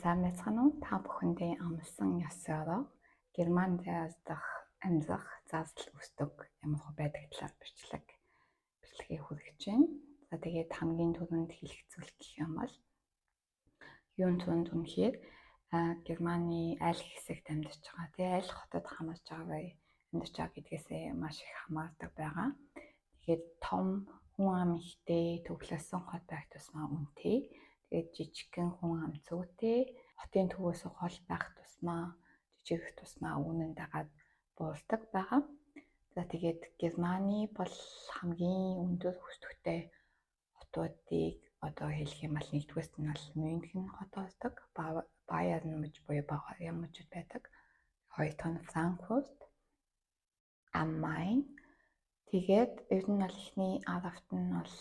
Сайн байцгаана уу? Та бүхэндээ амлсан ёсороо Герман дахь амьдрах зардал өсдөг ямар хөө байдаг талаар бичлэгийг хүргэж байна. За, тэгээд хамгийн түрүүнд хэлэх зүйл гэх юм бол юун түрүүнд үнэхээр Германы аль хэсэгт амьдарч байгаа, тий, аль хотод хамаарч байгаа вэ, амьдарч байгаа гэдгээсээ маш их хамаардаг байгаа. Тэгэхээр том хүн ам ихтэй төвлөрсөн хот байх тусмаа үнэтэй. Тэгээд жижигхэн хүн ам цөөтэй хотын төвөөс хол байх тусмаа, жижигэх тусмаа үүнэн дагаад буурдаг байгаа. За, тэгээд Германы бол хамгийн өндөр өсөлттэй хотуудыг одоо хэлэх юм бол нэгдүгээрт нь бол Мюнхен хот ордог, Байерн мужи буюу Бавариа мужид байдаг. Хоёр дахь нь Франкфурт am Main. Тэгээд ер нь бол эхний 10-т нь бол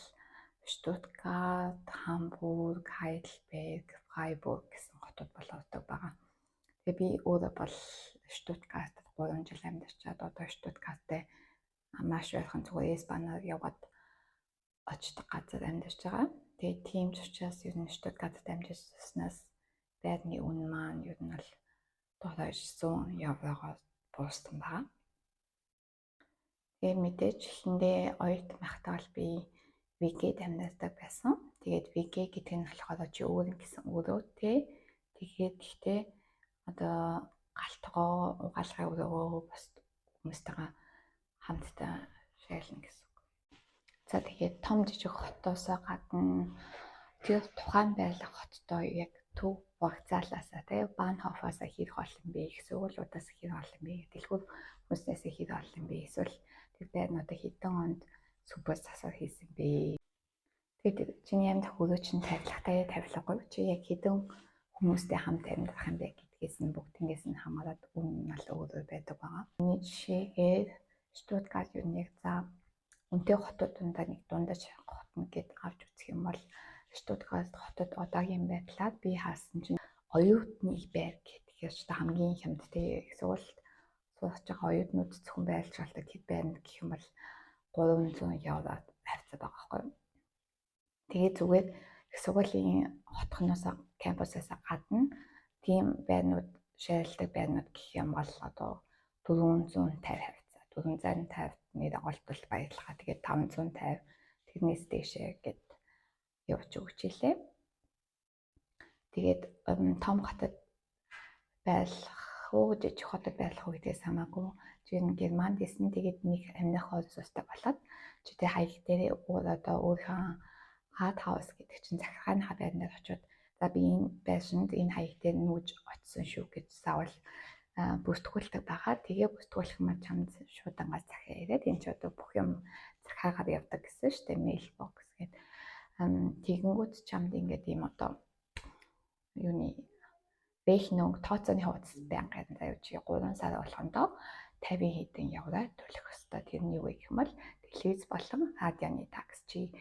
Штутгарт, Хамбург, Хайдельберг, Фрайбург гэсэн хотууд бол ордог байгаа. Тэгээ би өөрөө бол Штутгартад 3 жил амьдарчаад одоо Штутгарттай маш ойрхон, зүгээр S-Bahn-аар яваад очдог газар амьдарч байгаа. Тэгээд тийм ч учраас ер нь Штутгартад амьдарснаас байрны үн маань ер нь бол 700 еврогоор буурсан байгаа. Тэгээ мэдээж эхэндээ оюутан байхдаа бол би WG-д амьдардаг байсан. Тэгээд WG гэдэг нь болохоор чи өөр гэсэн өрөөтэй. Тэгээд гэхдээ одоо гал тогоо, угаалгын өрөөгөө бас хүмүүстэйгээ хамтдаа share-лна гэсэн үг. За, тэгээд том жижиг хотоосоо гадна тэр тухайн байрлах хоттой яг төв вокзалаасаа, тий, Bahnhof-оос хэр хол юм бэ, их сургуулиудаас хэр хол юм бэ, дэлгүүр хүмүүснээс хэр хол юм бэ, эсвэл тэр байрнуудаа хэдэн онд супер засвар хийсэн бэ. Тэгээд чиний амьдрах өрөө чинь тавилгатай, тавилгагүй, чи яг хэдэн хүмүүстэй хамт амьдрах юм бэ гэдгээс нь, бүгднгээс нь хамаарат үн нь бол өөр байдаг байгаа. Миний жишээгээр Штутгарт юу нэг, за, үнэтэй хотууд дундаа нэг дундаж хотно гэд авч үзэх юм бол Штутгарт хотод одоогийн байдлаар би хаасан чинь оюутны байр гэхээр ч хамгийн хямд, тий, их сургуульд сурч байгаа оюутнууд зөвхөн байрлаж болдог хэд байрна гэх юм бол 300 евро хавьцаа байгаа байхгүй юу. Тэгээ зүгээр их сургуулийн хотхоноос, кампусаас гадна тийм байрнууд, share-лдэг байрнууд гэх юм бол одоо 450 хавьцаа, 450 нэр олдвол баярлалаа. Тэгээд 550, тэрнээс дээшээ гэд явж өгч илээ. Тэгээд том хотод байрлах уу, жижиг хотод байрлах уу гэдгээс хамаагүй чи энэ Германд исэн, тэгээд нэг амьдрах орон болоод чи тэг хаяг дээр одоо өөрийнхөө Rathaus гэдэг чинь захиргааны байран дээр очиод, за, би энэ байшинд энэ хаяг дээр нүүж очсон шүү гэж заавал бүртгүүлдэг байгаа. Тэгээ бүртгүүлэх юм чамд шууд ангаас захиа ирээд, энэ ч одоо бүх юм захиагаар явдаг гэсэн шүү дээ. Mailbox гэдэг. Тэгэнгүүт чамд ингээд ийм одоо юуны Rechnung, тооцооны хуудас байнга заяа, чи 3 сар болгондоо 50 хэдэн евро төлөх ёстой. Тэр нь юу вэ гэх юм бол телевиз болон радионы tax. Чи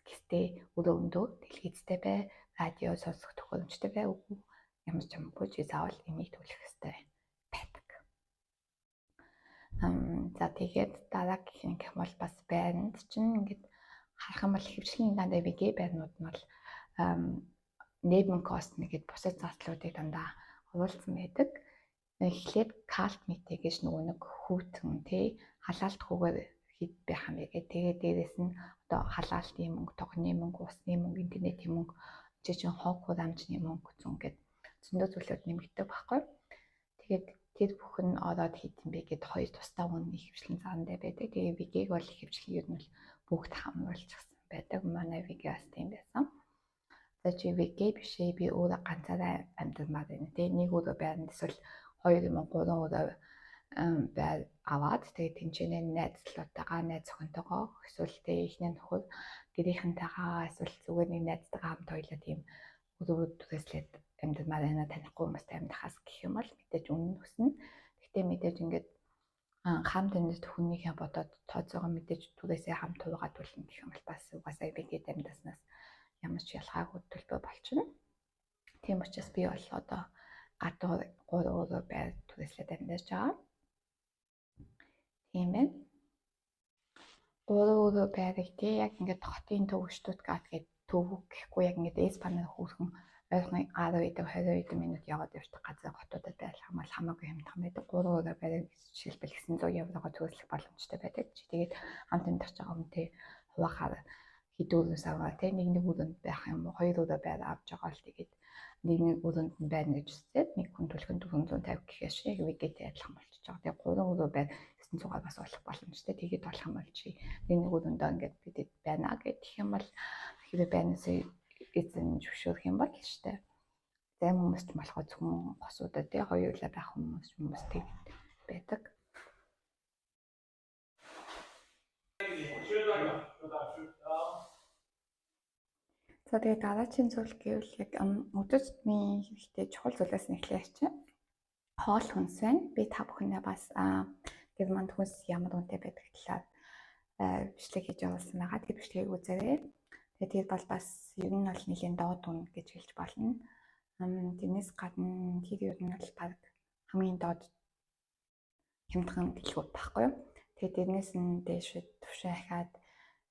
гэртээ өрөөндөө телевизтэй бай, радио сонсох төхөөрөмжтэй бай, үгүй ямар ч юмгүй чи заавал энийг төлөх ёстой байдаг. За, тэгээд дараагийн гэх юм бол бас байранд чинь ингээд харах юм бол ихэвчлэн дандаа WG байрнууд нь бол Nebenkosten нэгэд бусад зардлуудыг дандаа оруулсан байдаг. Эхлээд Kaltmiete гэж нөгөө нэг хүйтэн, тий, халаалтгүйгээр хэд байх юм бэ гэх. Тэгээд дээрэс нь одоо халаалтын мөнгө, тогны мөнгө, усны мөнгө, интернетийн мөнгө, жижиг хог хураамжны мөнгө зүүн гэд зөндөө зүйлүүд нэмэгддэг байхгүй. Тэгээд тэр бүхэн ороод хэд юм бэ гэд хоёр тусдаа үн ихэвчлэн заандаа байдаг. Тэгээ WG-г бол ихэвчлэн ер нь бол бүгд хамруулчихсан байдаг. Манай WG бас тийм байсан. За, чи WG биш ээ, би өөрөө ганцаараа амьдрмаар байна. Тэгээ нэг өрөө байранд эсвэл хоёр юм уу гурван өрөө байр аваад, тэгээ тэнцэнэ найзлуутайгаа, найз охинтойгоо, эсвэл тэгээ эхнэр нөхөр гэрийнхэнтэйгаа, эсвэл зүгээр нэг найзтайгаа хамт хоёлаа тийм өрөө түрээслээд амьдрмаар байна, танихгүй хүмүүстэй амьдрахаас гэх юм бол мэдээж үнэ нь өснө. Гэхдээ мэдээж ингээд хамт амьдарч хүнийхээ бодоод тооцоогоо мэдээж түрээсээ хамт туугаад төлнө гэх юм бол бас угаасаа WG-д амьдарснаас ямар ч ялгаагүй төлбөр болчихно. Тийм учраас би бол одоо гадуур гурван өрөө байр түрээслээд амьдарч байгаа. Тийм байна. Гурван өрөө байрыг, тий, яг ингээд хотын төв, Штутгарт гэдэг төв гэхгүй, яг ингээд S-Bahn-аар хөөрхөн Ойрхон 10 хэдэн 20 хэдэн минут яваад явчих газар хотуудад байрлах юм бол хамаагүй хямдхан байдаг. 3 өрөө байрыг жишээлбэл 900 еврогоо төлөх боломжтой байдаг. Чи тэгээд хамт амьдарч байгаа хүнтэй хуваахаар хэдэн өрөөс аваа те, нэг нэг өрөөнд байх юм уу, хоёр өрөө байр авч байгаа л тэгээд нэг нэг өрөөнд нь байна гэж үзээд нэг хүн төлөх нь 450 гэхээр шиг WG-тэй адилхан болчихж байгаа. Тэгээд 3 өрөө байр 900-аар бас болох боломжтой. Тэгээд болох юм бол чи нэг нэг өрөөндөө ингээд бидэд байна гэх юм бол хэрэг байнаас эзэн зөвшөөрөх юм бол штэ. Зарим хүмүүс ч болохоор зөвхөн госуудаа тий хоёулаа байх хүмүүс тэг байдаг. За тэгээд дараагийн зүйл гэвэл яг өдөр тутмын хэрэгтэй чухал зүйлээс нь эхлэе чинь. Хоол хүнс байна. Би та бүхэндээ бас Германд хүнс ямар үнэтэй байдаг талаар бичлэг хийж оруулсан байгаа. Тэр бичлэгийг үзээрэй. Тэгээд тэр бол бас ер нь бол нэлийн доод үн гэж хэлж болно. Тэрнээс гадна тэр ер нь бол баг хамгийн доод хямдхан дэлгүүр байхгүй юу. Тэгээд тэрнээс нь дээш төвшин ахаад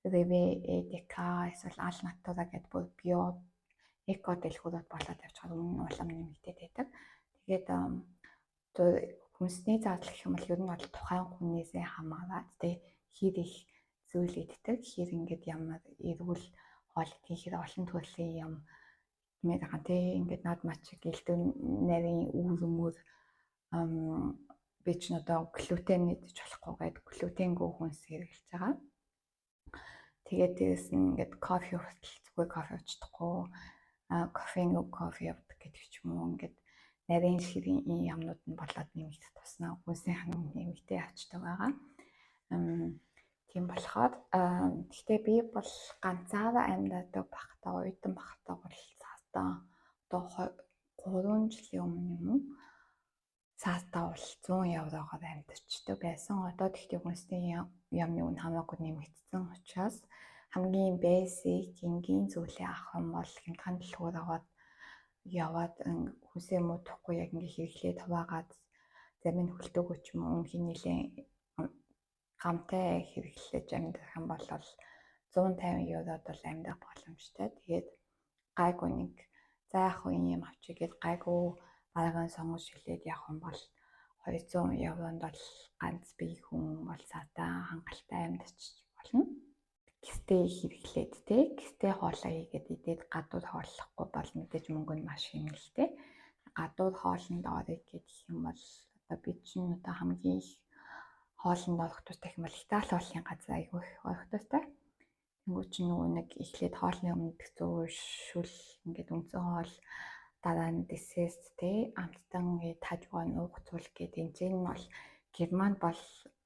Rewe, Edeka эсвэл Alnatura гэдэг бүр био эко дэлгүүрүүд болоод явчихаар үнэ нь улам нэмэгдээд байдаг. Тэгээд хүнсний зардал гэх юм бол ер нь бол тухайн хүнээсээ хамаарат тэ хэр их зүйл иддэг, хэр ингээд ямар эрүүл хоол идэх, хэр олон төрлийн юм идмээр байгаа тий. Ингээд над мачиг элдв нарийн үүр мөр би ч одоо глютен идэж болохгүй гээд глютенгүй хүнс хэрэглэж байгаа. Тэгээд дээрэс нь ингээд кофе хүртэл зүгээр кофе уучихгүй, кофеингүй кофе явдаг гэдэг ч юм уу, ингээд нарийн ширийн юмнууд нь болоод нэмэгдэх туснаа хүнсийн ханам нэмэгдээ авчдаг байгаа. Тийм болохоор гэхдээ би бол ганцаараа амьдардаг байхдаа, оюутан байхдаа бол цаастаа одоо 3 жилийн өмнө юм уу цаастаа бол 100 еврогоор амьдарчдаг байсан. Одоо тэгтээ хүнсний ямны үн хамаагүй нэмэгдсэн учраас хамгийн basic энгийн зүйлээ авах юм бол хямдхан дэлгүүр аваад яваад хүнсээ муудахгүй яг ингээ хэрэглээд хуваагаад зарим нь хөлтөөгөө ч юм уу үнхийн нэлээд гамтай хэрэглэж амьдрах юм бол 150 еврод бол амьдрах боломжтой. Тэгээд гайгүй нэг за яг хөө юм авчиг гээд гайгүй бараагийн сонгож шилээд явах юм бол 200 евронд бол ганц бие хүн бол сатаа хангалттай амьдарч болно. Гэртээ хэрэглээд те гэртээ хоолоо хийгээд идээд гадуур хооллохгүй бол мэдээж мөнгө нь маш хэмнэлтэй. Гадуур хоолнд орё гэх юм бол одоо би чинь одоо хамгийн их хоолнд орох дуртай юм бол Итали хоолны газар айгүй их орох дуртай. Тэнгүү чинь нөгөө нэг эхлээд хоолны өмнө идэх зүүр шүл ингээд үндсэн хоол, дараа нь десерт те амттан ингээд тажгаа нуух зүйл гээд энэ чинь бол Германд бол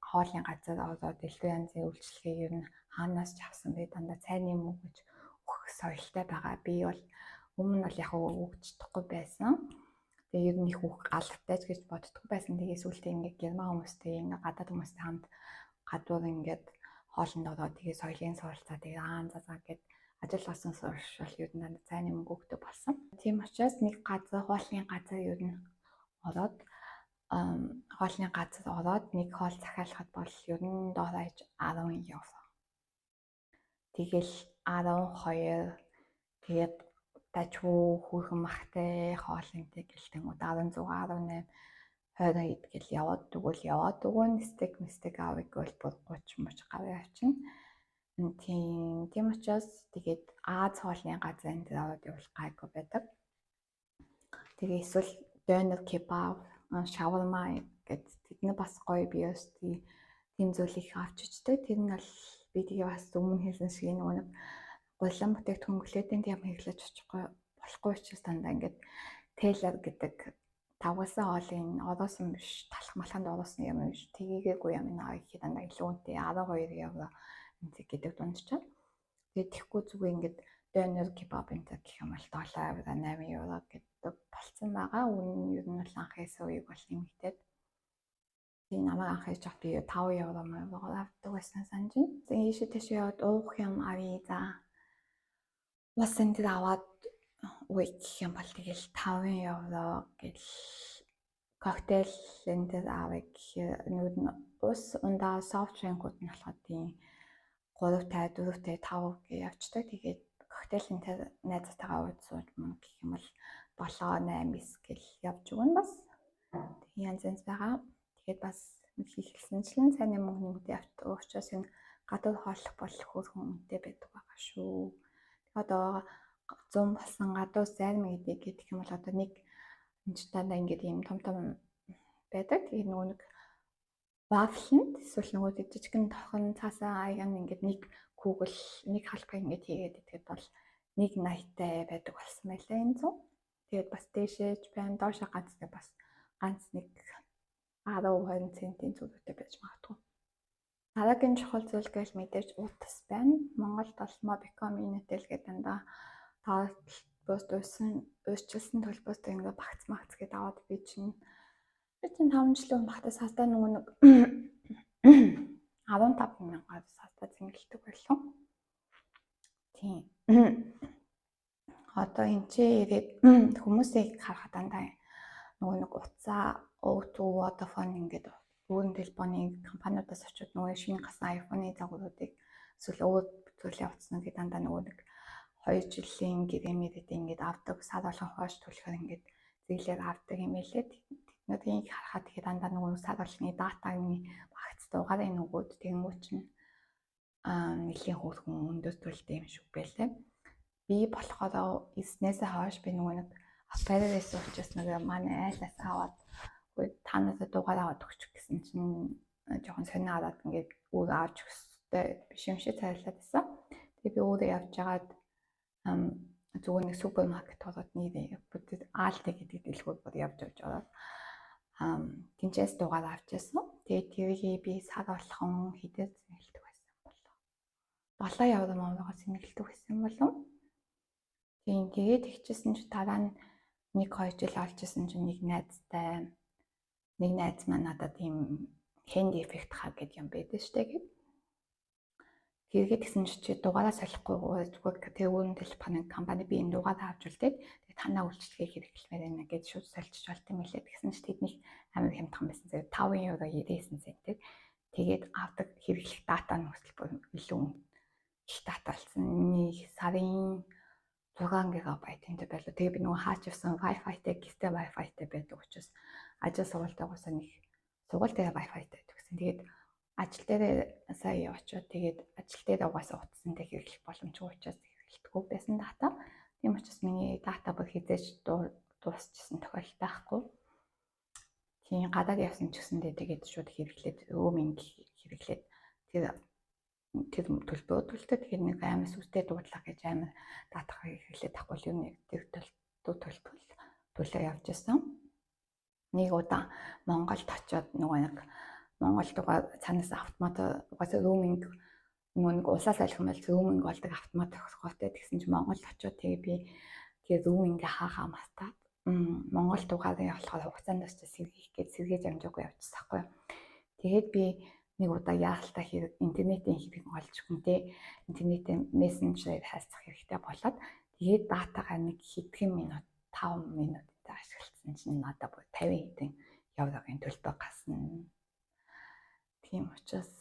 хоолны газар ороод элдв янзын үйлчилгээг ер нь хаанаас ч авсан бэ, дандаа цайны мөнгө гэж өгөх соёлтой байгаа. Би бол өмнө нь бол яг өгч чадахгүй байсан. Тэгээ ер нь их үг алдартай ч гэж боддоггүй байсан. Тэгээ сүүлдээ ингээд герман хүмүүстэй ингээд гадаад хүмүүстэй хамт гадуур ингээд хоолнд ороод тэгээ соёлын суралцаа тэгээ аа за за гэд ажил олсон суршил ер нь дандаа цайны мөнгө өгдөг болсон. Тийм учраас нэг газар хоолны газар ер нь ороод хоолны газар ороод нэг хоол захиалахад бол ер нь доор хаяж 10 евро. Тэгэл 12 тэгээд дажгүй хүүхэн махтай хоол энтэй гэлтэнгүүд 16 18 20 хэд гэл яваад тэгвэл яваад өгөн стейк мстейк авъя гэвэл бүр 30 мөч гараа явчихна. Тийм учраас тэгээд Аз хоолны газар энэ төр аваад явбал гайгүй байдаг. Тэгээ эсвэл донер кебаб, шаварма гэд тэд нар бас гоё биос тийм зүйл их авч ичдэг. Тэр нь бол би тэгээ бас өмнө хэлсэн шиг нөгөө нэг гулан бүтээгдэхүүн глютен тийм хэрэглэж очихгүй болохгүй учраас дандаа ингээд тейлор гэдэг тавгуулсан хоолын ороосон биш, талх малханд оруулсан юм биш, тгийгээгүй юм аа гэхэд дандаа илүү үнэтэй 12 евро энэ гэдэг дунджаа. Тэгээд тэгэхгүй зүгээр ингээд донер кебаб энэ гэх юм бол 7 евро 8 евро гэдэг болцсон байгаа. Үнэ нь ер нь бол анх хийсэн үеиг бол нэмэгдээд тийм намайг анх хийж авах би 5 евро мөрөөр авдаг байсан санаж байна. За ийшээ тийшээ яваад уух юм авъя. За ус энэ тэр аваад үе гэх юм бол тэгэл 5 евро гэл коктейл энэ тэр авъя гэхээр нүд нь ус ундаа soft drink-ууд нь болохоор тийм 3 50 4 50 5 гэж явцдаг. Тэгээд Коктейл энэ найзтайгаа ууж сууж мөн гэх юм бол 7 8 9 гэл явж өгнө бас. Тэг янз янз байгаа. Тэгээд бас хэлсэнчлэн цайны мөнгө нэмэгдээ явдаг учраас энэ гадуур хооллох бол хөөрхөн үнэтэй байдаг байгаа шүү. Тэг одоо 100 болсон гадуур зарим гэдэг гэх юм бол одоо нэг энэ ч дандаа ингээд ийм том том байдаг. Тэгээд нөгөө нэг вафлнд эсвэл нөгөө жижигэн тохон цаасаа аян ингээд нэг Google нэг халбай ингээд хийгээд идэхэд бол нэг 80-тай байдаг болсон байлаа энэ зун. Тэгээд бас дээшээж байна, доошоо ганц нэг бас ганц нэг 10 20 центийн зүйлтэй байж магадгүй. Дараагийн чухал зүйл гэж мэдээж утас байна. Монголд бол Mobicom, Unitel гэдэг дандаа төлбөөс уурчилсан төлбөөс ингээд багц магц гэдээ аваад би чинь 5 жилийн өмнө багтаа сартаа нөгөө нэг 15 мянгаар сартаа зингэлдэг байлаа. Тийм. Одоо энэ ч ирээд хүмүүсийг харахад дандаа нөгөө нэг утсаа O2, Vodafone ингээд өөрийн телефоны компаниудаас очиод нөгөө шинэ гарсан iPhone-ы загваруудыг эсвэл өөр төрлийн утаснуудыг дандаа нөгөө нэг 2 жилийн гэрээ мэрэд ингээд авдаг, сар болгон хойш төлөхөр ингээд зээлээр авдаг юм байлээ. Тэднийг харахад тэгэхээр дандаа нөгөө сар болгоны датаны багц дугаарыг нөгөөд тэгэнгүүт чинь нэлийн хөөрхөн өндөр төлөлтэй юм шиг байлаа. Би болохоор 9-ээс хойш би нөгөө нэг оператор байсан учраас нөгөө манай айлаас аваад та надад дугаар аваад өгчих гэсэн чинь жоохон сонио хараад ингээд өөр авч өгсөй биш юм шиг цайлаад байсан. Тэгээ би өөрөө явж байгаад зүгээр нэг супермаркет ороод нэрээ бүтэд Алди гэдэг дэлгүүр бүр явж явж ороод тэнцээс дугаар авч ясан. Тэгээд тэрийг би сар болгон хэдээр зингэлдэг байсан болоо. 7 евро мөнгөөр зингэлдэг байсан болов. Тийм, тэгээд тэгчихсэн чи дараа нь 1 2 жил олж исэн чинь нэг найз маань надад ийм Handy Vertrag гэдэг юм байдаг штэ гэд. Тэгээд тэгсэн чи дугаараа солихгүй зүгээр тэр өөрийн телефоны компани би энэ дугаараа авч үлдээд тэгээд танаа үйлчилгээг хэрэглэмээр байна гэж шууд солилцож болт юм лээ. Тэгсэн чи тэднийх амар хямдхан байсан. Тэгээд 5 евро 99 центээр тэгээд авдаг хэрэглэх дата нь хүртэл бүр илүү их дата болсон. Миний сарын 6 гигабайт энэ байлаа. Тэгээ би нөгөө хаач явсан Wi-Fi-тай, гэртээ Wi-Fi-тай байдаг учраас ажил сургуультайгаас нэг сургууль дээр Wi-Fi-тай байдаг гэсэн. Тэгээд ажил дээрээ сая очиод тэгээд ажил дээр угаасаа утсан дээр хэрэглэх боломжгүй учраас хэрэглэдэггүй байсан дата. Тийм учраас миний дата бүр хэзээ ч дуусчихсан тохиолдол байхгүй. Тийм, гадаад явсан ч гэсэндээ тэгээд шууд хэрэглээд roaming хэрэглээд тэр тэр төлбөрөө төлдөг. Тэгэхээр нэг амар сүстэй дуудлага гэж амар дата хэрэглээд тахгүй л юм нэг тэр төлбөр төлөө явж исэн. Нэг удаа Монголд очиод нөгөө нэг Монгол дугаар цаанаас автомат угаасаа roaming нөгөө нэг улсаас алих юм бол roaming болдог автомат тохиргоотой. Тэгсэн чинь Монголд очиод тэгээ би тэгээ roaming хаахаа мартаад Монгол дугаарын болохоор хугацаанд очиж сэргийх гээд сэргээж амжаагүй явчихсан байхгүй. Тэгээд би нэг удаа яалтаа хэрэг интернетийн хэрэг олж хүнтэй интернетийн мессенжерээр харьцах хэрэгтэй болоод тэгээд датагаа нэг хэдхэн минут 5 минут ашигласан чинь надад бүр 50 хэдэн еврогийн төлбөр гарсан. Тийм учраас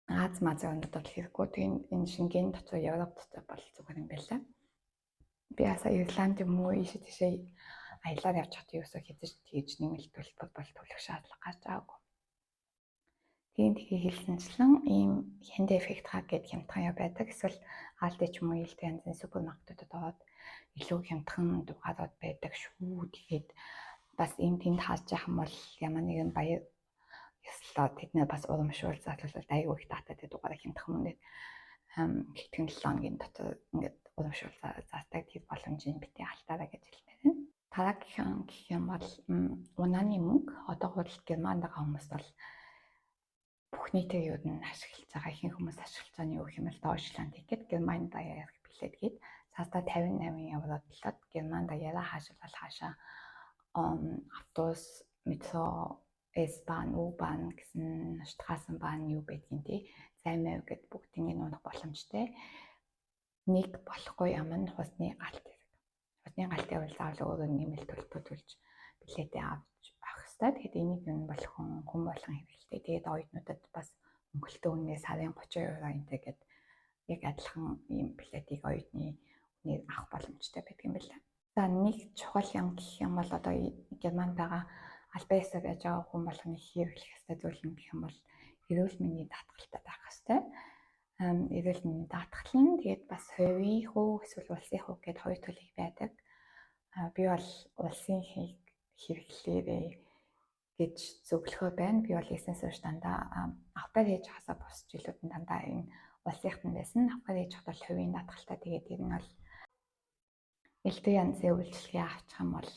Ази мазын орнууд бол хэрэггүй. Тийм, энэ Шенген дотор, Европ дотор бол зүгээр юм байлаа. Би асаа Ирланд юм уу ийшээ тийшээ аялаар явж байхдаа юусоо хэзээ ч тэгж нэмэлт төлбөр бол төлөх шаардлага гарч байгаагүй. Тийм, тэгэхээр хэлсэнчлэн ийм Handyvertrag гэдэг хямдхан яа байдаг. Эсвэл Алди ч юм уу ээлтэй янзын супермаркетуудад ороод илүү хямдхан дугаарууд байдаг шүү. Тэгээд бас ийм тэнд харж явах юм бол ямар нэгэн баяр ёслоо тэд нэр бас урамшуул задлуулалт аягүй их дататай дугаараа хямдхан үнээр хэдхэн 7 хоногийн дотор ингээд урамшуул зардаг тэр боломжийг битгий алдаарай гэж хэлмээр байна. Дараагийнхан гэх юм бол унааны мөнгө. Одоогоор л Германд байгаа хүмүүс бол бүх нийтээр юу нь ашиглаж байгаа, ихэнх хүмүүс ашиглаж байгаа нь юу гэх юм бол Deutschland ticket, Герман даяар билет гээд сартаа 58 евро төлөөд Герман даяараа хаашаал хаашаа автобус, метро, S-Bahn, U-Bahn гэсэн Straßenbahn юу байдгийг тий займаа гэд бүгднийг унах боломжтой. Нэг болохгүй юм нь хусны галт хэрэг. Хусны галт явал заавал өөрөө нэмэлт төлбөр төлж билетээ авч авах хэрэгтэй. Тэгэхээр энийг юм болох хүн болгон хэрэглэдэг. Тэгээд оюутнуудад бас хөнгөлөлтөө үнээр сарын 30 евро энэ тэгээд Яг адилхан ийм билетийг оюутны үнээр авах боломжтой байдаг юм байна. За, нэг чухал юм гэх юм бол одоо Германд байгаа албан ёсоор байж байгаа хүн болгоны хэрэглэх ёстой зүйл нь гэх юм бол эрүүл мэндийн даатгалтай байх ёстой. Эрүүл мэндийн даатгал нь тэгээд бас хувийн хүү эсвэл улсын хүү гэдээ хоёр төрлийн байдаг. Би бол улсын хэрэглээрэй гэж зөвлөхөө байна. Би бол эсэнс унш дандаа авпар хийж хасаа бус жилүүд нь дандаа энэ улсынхт нь байсан. Авпар хийж хахад бол хувийн даатгалтай. Тэгээд тэр нь бол элдв янзын үйлчилгээ авчих юм бол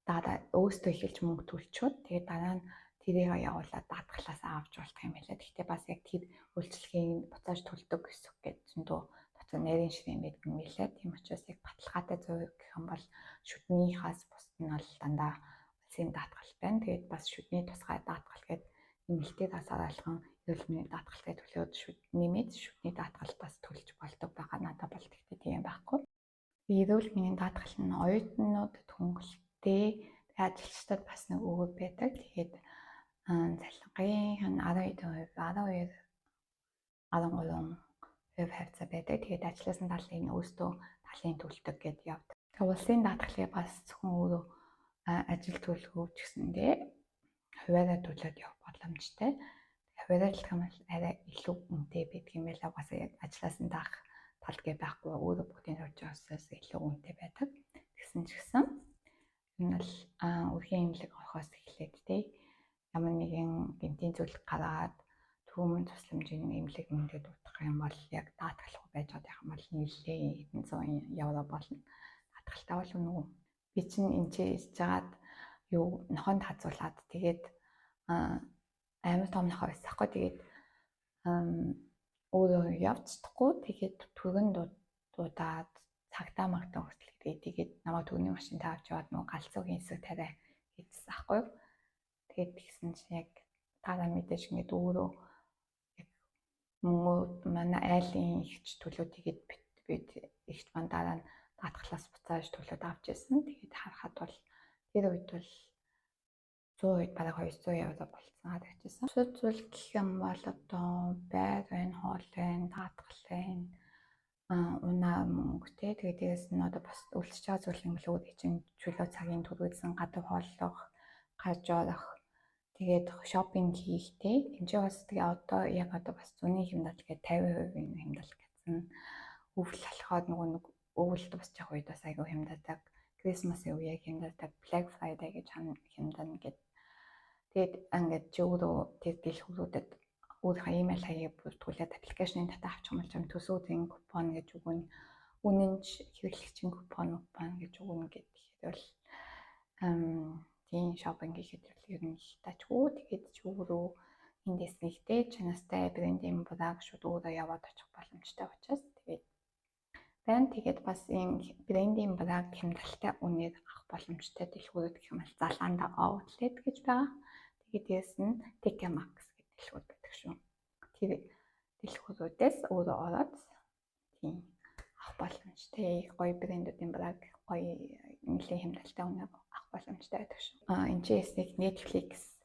дараа өөрсдөө эхэлж мөнгө төлчөөд, тэгээд дараа нь тэрийг явуулаад даатгалаас авч болдох юм байлаа. Гэхдээ бас яг тэр үйлчилгээг буцааж төлдөг гэсэн гэж зөндөө дотор нарийн ширээн байдаг юм билээ. Тийм учраас яг баталгаатай зөв гэх юм бол шүднийхээс бусд нь бол дандаа улсын даатгал байна. Тэгээд бас шүдний тусгай даатгал гэдэг нэмэлтээр бас арайлхан эрүүл мэндийн даатгалтай төлөөд шүд нэмээд шүдний даатгал бас төлж болдог байгаа. Надад бол тэгтээ тийм байхгүй. Эрүүл мэндийн даатгал нь оюутнуудад хөнгөлөлттэй, ажилчдад бас нэг өөр байдаг. Тэгээд цалингийн 10%, 12, 13% хавьцаа байдаг. Тэгээд ажилласан талын өөрсдөө талын төлдөг гэд явдаг. Тэгээ улсын даатгалыг бас зөвхөн өөрөө ажил төлөхөө ч гэсэндээ хувиараа төлөөд явах боломжтой. Хувиараа төлөх юм бол арай илүү үнэтэй байдаг юм байна. Угаасаа яг ажлаас нь даах тал гэ байхгүй, өөрөө бүгдийг авч яваасаас илүү үнэтэй байдаг. Тэгсэн ч гэсэн энэ бол өрхийн эмнэлэг орохоос эхлээд те ямар нэгэн гэмтийн зүйл гараад түрүүмэн тусламжийн эмнэлэг мөндөд дутах юм бол яг даатгалах байж байгаа юм бол нэлээ хэдэн зуун евро болно. Даатгалтай бол үнэгүй. Би чинь энэ ч ирж жагаад юу нохонд хазуулаад, тэгээд амар том нохоо байсан хгүй. Тэгээд өөрөө явж чадахгүй, тэгээд түргэн дуудаад цагтаа магтаа хүртэл тэгээд намайг түргний машинтай авч яваад нөгөө галзуугийн хэсэг тариа хийчихсэн ахгүй юу. Тэгээд тэгсэн чинь яг дараа мэдээж ингээд өөрөө яг мөнгө манай айлын ихч төлөө, тэгээд бид ихч маань дараа нь даатгалаас буцааж төлөөд авч ирсэн. Тэгээд харахад бол тэр үед бол 100% бараг 200 евро болцсон харагдчихсан. Бусад зүйл гэх юм бол одоо байр байна, хоол байна, даатгал байна, унаа мөнгө те. Тэгээд дээрэс нь одоо бас үлдчихэж байгаа зүйл юм бол өөр чинь чөлөө цагийн түрүүлсэн гадуур хооллох, гарч орох, тэгээд shopping хийх те. Энд чинь бас тэгээ одоо яг одоо бас зуны хямдал гэдэг 50% хямдал гэсэн. Өвөл болохоор нөгөө нэг өвөл дуусчих үед бас айгүй хямддаг. Christmas-ын үеийг хямддаг, Black Friday гэж хямдана гэд. Тэгээд ингээд чи өөрөө тэр дэлгүүрүүдэд өөрийнхөө имэйл хаягийг бүртгүүлээд application-ы data авчих юм бол чам төсөөдийн купон гэж өгнө. Үнэн ч хэрэглэгчийн купон гэж өгнө гэдэг. Тэгэхээр бол тийм shopping хийхэд бол ер нь их тачгүй. Тэгээд чи өөрөө эндээс нэгтэй чанартай брендийн bra-г шууд өөрөө яваад очих боломжтой учраас тэгээд байна. Тэгээд бас ийм брендийн bra-г хямдралтай үнээр авах боломжтой дэлгүүрүүд гэх юм бол Zalando Outlet гэж байгаа. Тэгээд дээрэс нь TK Maxx гэдэг дэлгүүр байдаг шүү. Тэр дэлгүүрүүдээс өөрөө ороод тийм авах боломжтой. Гоё брэндүүдийн bra-г гоё нэлээд хямдралтай үнээр авах боломжтой байдаг шүү. А энэ ч нэг Netflix,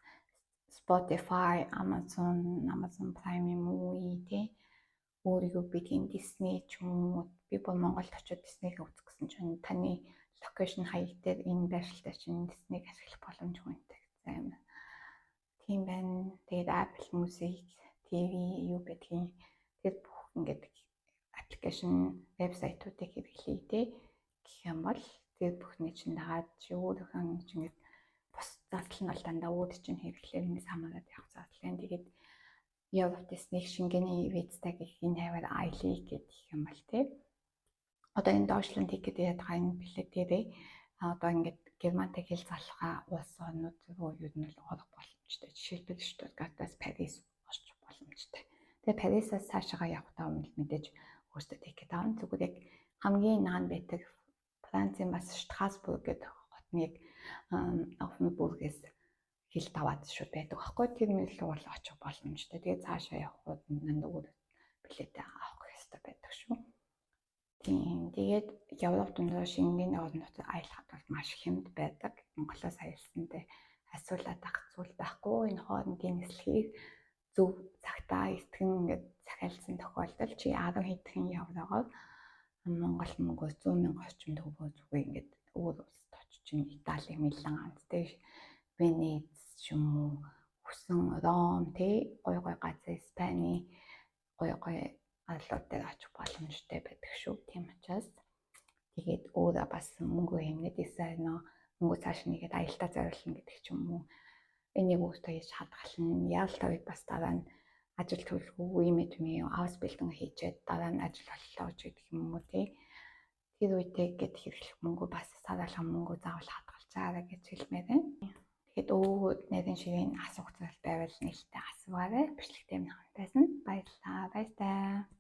Spotify, Amazon, Amazon Prime юм уу тий өөрийгөө бидгийн Disney ч юм уу, би бол Монголд очиод Disney-г үзэх гэсэн чинь таны location хаяг дээр энэ байршилтай чинь Disney-г ашиглах боломжгүй гэсэн юм. Тийм байна. Тэгээд Apple Music, TV юу гэдгийг тэр бүх ингээд application, вебсайтуудыг хэрэглэе те гэх юм бол тэр бүхний чинь дагаад чи өөрийнхөө чинь ингээд бус зардал нь бол дандаа үүд чинь хэрэглээнээс хамаарат явах зардал юм. Тэгээд Европт нэг Шенгений визтэй гэх энэ хаваар аялъя гэх юм бол тий. Одоо энэ Deutschland ticket ядгаа энэ билет дээрээ одоо ингээд Германтай хэл залхаа улс орнууд руу ер нь л орох боломжтой. Жишээлбэл, Штутгартаас Парис орч боломжтой. Тэгээ Парисаас цаашаа явахдаа өмнө мэдээж өөртөө ticket авна. Зүгээр яг хамгийн наан байдаг Францын бас Страсбург гэдэг хотныг Оффенбургээс хил даваад шууд байдаг байхгүй. Тэр мэдлэг бол очих боломжтой. Тэгээ цаашаа явахад нанд өөр билет авах хэрэгтэй байдаг шүү. Тийм. Тэгээд Европ дундаа Шенген орон нутаг аялахад бол маш хямд байдаг. Монголоос аялсантай асуулаад ах зүйл байхгүй. Энэ хоорондын нислэгийг зөв цагтаа эртгэн ингээд захиалсан тохиолдолд чи 10 хэдхэн еврогоор Монгол мөнгөөр 100 мянга орчим төгрөгөөр зүгээр ингээд өөр улсад очиж чинь Итали, Милан, тэ, Венец ч юм уу, хүсэн Ром, тэ, гой гой газар, Испани гой гой арлууд дээр очих боломжтой байдаг шүү. Тийм учраас тэгээд өөрөө бас мөнгө хэмнээд исэн нөө мөнгө цааш нэгээд аялалдаа зориулна гэдэг ч юм уу. Энийг өөртөө хийж хадгална. Яалт үед бас дараа нь ажил төлөвлөгөө юм юм Ausbildung хийчээд дараа нь ажил оллоо ч гэдэг юм уу, тий. Тэр үедээ гэд хэрэглэх мөнгө бас сар болгон мөнгө заавал хадгалж гэж хэлмээр байна. Тэгээд өөр нарийн ширээний асуух зүйл байвал нээлттэй асуугаарай. Бичлэгтэй минь байсан. Баярлалаа. Баяртай.